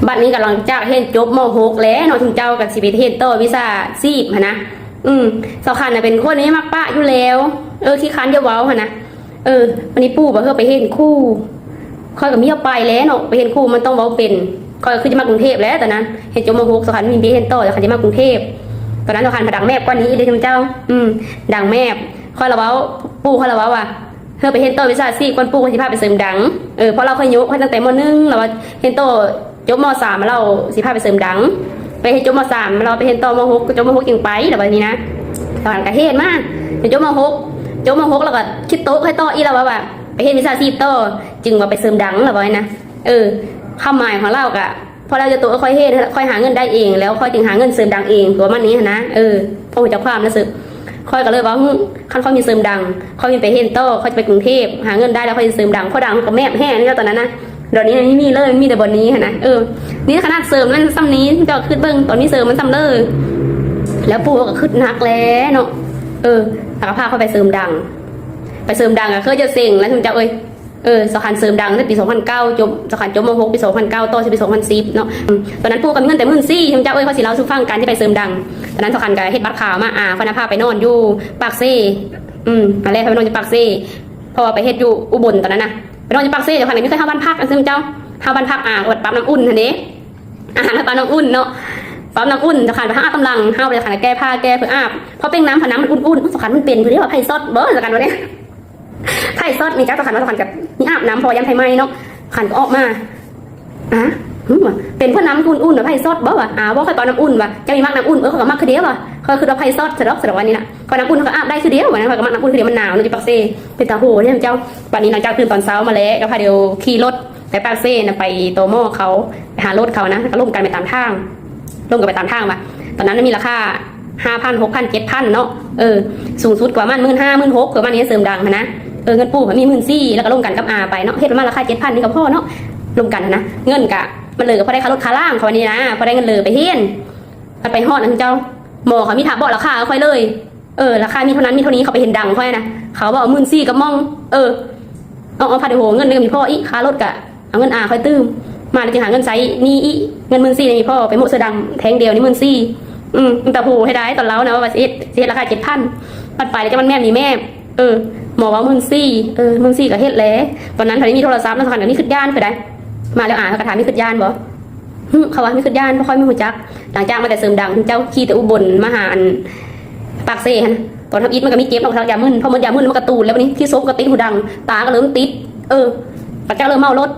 ບັດນີ້ກຳລັງຈາກຮຽນຈົບ ມ.ຫົກ ແລ້ວເນາະ ຊຸມເຈົ້າກໍຊິໄປຮຽນຕໍ່ວິຊາຊີບຫັ້ນນະ. ອືມ ສາວຂັນນະເປັນຄົນທີ່ມັກປະຢູ່ແລ້ວ ເອີ ຂີ້ຄ້ານຈະເວົ້າຫັ້ນນະ. ເອີ ບັດນີ້ປູ່ວ່າເຮີ້ໄປຮຽນຄູ ຂ້ອຍກໍມີອອກໄປແລ້ວເນາະ ໄປຮຽນຄູມັນຕ້ອງເວົ້າເປັນ. ຂ້ອຍກໍຄືຈະມາກຸງເທບແຫຼະຕອນນັ້ນ ຮຽນຈົບ ມ.ຫົກ ສາວຂັນມີໄປຮຽນຕໍ່ ສາວຂັນຈະມາກຸງເທບ. ຕອນນັ້ນສາວຂັນພັດດັງແມບກວ່ານີ້ອີກເດ້ຊຸມເຈົ້າ. ອືມ ດັງແມບ. ຂ້ອຍລະເວົ້າ ປູ່ຂ້ອຍລະເວົ້າວ່າ ເຮີ້ໄປຮຽນຕໍ່ວິຊາຊີບກ່ອນ ປູ່ຂ້ອຍຊິພາໄປເສີມດັງ. ເອີ ເພາະລາວເຄີຍໂຍກຂ້ອຍຕັ້ງແຕ່ ມ.ໜຶ່ງ ລາວວ່າຮຽນຕໍ່ຈົບ ມ.ສາມ ລາວຊິພາໄປເສີມດັງ ໄປຮຽນຈົບ ມ.ສາມ ລາວໄປຮຽນຕໍ່ ມ.ຫົກ ຈົບ ມ.ຫົກ ຈຶ່ງໄປ ລາວວ່ານີ້ນະ. ສາວຂັນກໍຮຽນມາ ຮຽນຈົບ ມ.ຫົກ ຈົບ ມ.ຫົກ ລາວກໍຄິດໂຕະໃຫ້ຕໍ່ອີກ ລາວວ່າ ວ່າໄປຮຽນວິຊາຊີບຕໍ່ ຈຶ່ງວ່າໄປເສີມດັງ ລາວວ່ານະ. ເອີ ຄວາມໝາຍຂອງລາວກໍ ເພາະແລ້ວແຕ່ໂຕຂ້ອຍເຮັດ ຂ້ອຍຫາເງິນໄດ້ເອງ ແລ້ວຂ້ອຍຈຶ່ງຫາເງິນເສີມດັງເອງ ປະມານນີ້ຫັ້ນນະ. ເອີ ພໍຮູ້ຈັກຄວາມນະເສີມ. ຂ້ອຍກໍເລີຍວ່າ ຫຶ ຄັນຂ້ອຍມີເສີມດັງ ຂ້ອຍມີໄປຮຽນຕໍ່ ຂ້ອຍຈະໄປກຸງເທບ ຫາເງິນໄດ້ແລ້ວຂ້ອຍຊິເສີມດັງ. ເພາະດັງກໍແມບແຮງນີ້ແຫຼະຕອນນັ້ນນະ ດຽວນີ້ມັນມີເລີຍ ມັນມີແຕ່ບ່ອນນີ້ຫັ້ນນະ. ເອີ ນີ້ຂະໜາດເສີມມັນສ່ຳນີ້ ເຈົ້າຄິດເບິ່ງ ຕອນມີເສີມມັນສ່ຳເລີ. ແລ້ວປູ່ກໍຄຶດໜັກແຫຼະເນາະ. ເອີ ແລ້ວກໍພາຂ້ອຍໄປເສີມດັງ ໄປເສີມດັງກໍຄືຈະເສັງແລ້ວຊຸມເຈົ້າເອີຍ. ເອີ ສາວຂັນເສີມດັງຕັ້ງແຕ່ປີສອງພັນເກົ້າ ຈົບ ສາວຂັນຈົບ ມ.ຫົກ ປີສອງພັນເກົ້າ ຕໍ່ຊິປີສອງພັນສິບເນາະ. ອືມ ຕອນນັ້ນປູ່ກໍມີເງິນແຕ່ໝື່ນສີ່ ຊຸມເຈົ້າເອີຍ. ຂ້ອຍຊິເລົ່າສູ່ຟັງ ການທີ່ໄປເສີມດັງ ຕອນນັ້ນສາວຂັນກໍເຮັດບັດຂາວມາ ອາຂ້ອຍນະພາໄປນອນຢູ່ປາກເຊ. ອືມ ອັນແລກພາໄປນອນຢູ່ປາກເຊ ເພາະວ່າໄປເຮັດຢູ່ອຸບົນຕອນນັ້ນນະ ໄປນອນຢູ່ປາກເຊ. ສາວຂັນກໍມີເຄີຍເຂົ້າບ້ານພັກ ອັນເຊີມເຈົ້າ ເຂົ້າບ້ານພັກ ອາ ວັດປ້ຳນ້ຳອຸ່ນຫັ້ນເດ້. ອາ ວັດປ້ຳນ້ຳອຸ່ນເນາະ ປ້ຳນ້ຳອຸ່ນ. ສາວຂັນໄປຫາອາບຕຳລັງ ເຮົາໄປ ສາວຂັນແກ້ຜ້າແກ້ເພື່ອອາບ ພໍເປັ່ງນ້ຳ ພານ້ຳມັນອຸ່ນໆ ສາວຂັນ ມັນເປັນເພິ່ນເດ້ວ່າໄພຊັອດບໍ່ ສາວຂັນວ່າເດ້. ໄພຊັອດນີ້ ຈັກສາວຂັນວ່າ ສາວຂັນກໍມີອາບນ້ຳ ເພາະວ່າຢ້ານໄພໄໝ້ເນາະ. ສາວຂັນກໍອອກມາ ອາ ຫຶ ວ່າເປັນເພາະນ້ຳອຸ່ນໆ ວ່າໄພຊັອດບໍ່ ວ່າ ອາ ວ່າຂ້ອຍປ້ານນ້ຳອຸ່ນວ່າ ເຈົ້າມີມັກນ້ຳອຸ່ນ. ເອີ ຂ້ອຍກໍມັກຄືເດີວ່າ ຂ້ອຍຄິດວ່າໄພຊັອດຊະດອກ ສະດອກວ່ານີ້ນະ. ຂ້ອຍນ້ຳອຸ່ນ ຂ້ອຍກໍອາບໄດ້ຄືເດີວ່າ ຂ້ອຍກໍມັກນ້ຳອຸ່ນຄືເດີ ມັນໜາວເນາະ ຢູ່ປາກເຊ. ເປັນຕາໂຫດເດ້ເຈົ້າ. ບັດນີ້ຫຼັງຈາກຕື່ນຕອນເຊົ້າມາແລ້ວ ກໍພາດຽວຂີ່ລົດໄປປາກເຊນະ ໄປ ຕມ ເຂົາ ໄປຫາລົດເຂົານະ ກໍລົມກັນໄປຕາມທາງ ລົມກັນໄປຕາມທາງວ່າ ຕອນນັ້ນມັນມີລາຄາ ຫ້າພັນ ຫົກພັນ ເຈັດພັນເນາະ. ເອີ ສູງສຸດກວ່າປະມານ ໝື່ນຫ້າ ໝື່ນຫົກ ປະມານນີ້ ເສີມດັງຫັ້ນນະ. ເອີ ເງິນປູ່ກໍມີ ໝື່ນສີ່ ແລ້ວກໍລົມກັນກັບອາໄປເນາະ ເຮັດປະມານລາຄາ ເຈັດພັນ ນີ້ກໍພໍເນາະ ລົມກັນຫັ້ນນະ. ເງິນກໍມັນເຫຼືອກໍພໍໄດ້ຄ່າລົດຄ່າລາງເຂົາວ່ານີ້ນະ ພໍໄດ້ເງິນເຫຼືອໄປຮຽນ. ບັດໄປຮອດນັ້ນເຈົ້າ ໝໍເຂົາມີຖ້າບອກລາຄາຂ້ອຍເລີຍ. ເອີ ລາຄາມີເທົ່ານັ້ນມີເທົ່ານີ້ ເຂົາໄປເຫັນດັງຂ້ອຍນະ ເຂົາເວົ້າ ໝື່ນສີ່ ກັບໝ່ອງ. ເອີ ເອົາ ເອົາ ພາດໂຫ ເງິນກໍມີພໍອີກ ຄ່າລົດກໍ ເອົາເງິນອາຂ້ອຍຕື່ມ ມາແລ້ວຈຶ່ງຫາເງິນໃຊ້ໜີ້ອີກ. ເງິນໝື່ນສີ່ນີ້ມີພໍ ໄປໂມະເສືອດຳແທ່ງດຽວນີ້ ໝື່ນສີ່. ອືມ ຕາໂຫໃຫ້ໄດ້ຕອນລາວນະ ວ່າຊິເຮັດ ຊິເຮັດລາຄາ ເຈັດພັນ ບັດໄປແລ້ວຈະມັນແມ່ນນີ້ແມ່. ເອີ ໝໍເວົ້າ ໝື່ນສີ່ ເອີ ໝື່ນສີ່ ກໍເຮັດແຫຼະ. ຕອນນັ້ນໄຜມີໂທລະສັບເນາະ ສາວຂັນກໍມີຄຶດຢ້ານຄືໃດ. ມາແລ້ວອາກໍຖາມ ມີຄຶດຢ້ານບໍ່? ຫຶ ເຂົາວ່າມີຄຶດຢ້ານ ເພາະຂ້ອຍມີຮູ້ຈັກ. ຫຼັງຈາກມາແຕ່ເສີມດັງ ເຈົ້າຂີ່ແຕ່ອຸບົນມາຫາອັນປາກເຊຫັ້ນ ຕອນທຳອິດມັນກໍມີເຈັບເນາະ ສັກຢາມຶນ ພໍໝົດຢາມຶນມັນກະຕູນແລ້ວ ບັດນີ້ຂີ້ສົກກໍຕິດຫູດັງ ຕາກໍເລີ່ມຕິດ. ເອີ ບັດຈັກເລີ່ມເມົາລົດ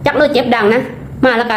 ຈັກເລີຍເຈັບດັງນະ. ມາແລ້ວກະ